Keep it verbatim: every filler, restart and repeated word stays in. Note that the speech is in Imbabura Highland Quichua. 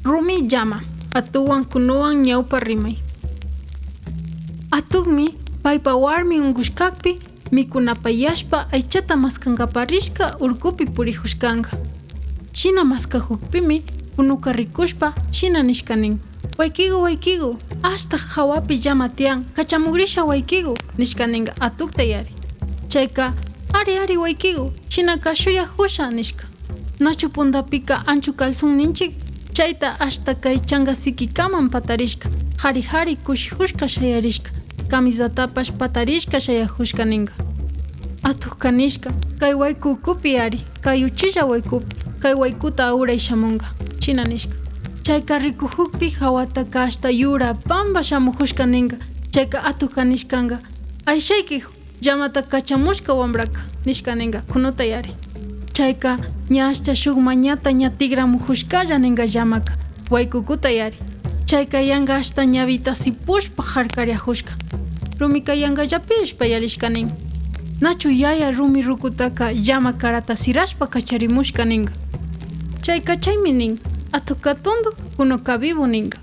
Rumi llama, atukwan kunuwan ñawpa rimay. Atukmi paypa warmi unkushkakpi mikunapayashpa aychata maskankapak rishka urkupi purijushkanka. Shina maskajukpimi kunuka rikushpa shina nishka nin: "Waykiku, waykiku, ashta jawapi llama tiyan, kachamugrisha waykiku", nishka ninka atukta yari. Chayka: "Ari, ari, waykiku, shinaka shuyajusha", nishka. Nachu puntapika anchu calzón ninchik? Chayta ashta kay chanka sikikaman patarishka, jari jari kushijushka shayarishka, camisatapash patarishka shayajushka ninka. Atukka nishka: "Kay wayku ukupi ari, kay uchilla waykupi, kay waykuta awray shamunka", shina nishka. Chayka rikujukpi jawataka ashta yura pamba shamujushka ninka. Chayka atukka nishkanka: "Ayshayki, llamata kachamushka wambraka", nishka ninka kunuta yari. Chayka ña ashta shuk mañata ña tikramujushkalla ninka llamaka waykukuta yari. Chayka yanka ashta ñawita sipushpa jarkariajushka. Rumika yankallapishpa yalishka nin: "Nachu yaya rumi rukutaka llama karata sirashpa kacharimushka?", ninka. Chayka chaymi nin: "Atukka tundu, kunuka vivo", ninka.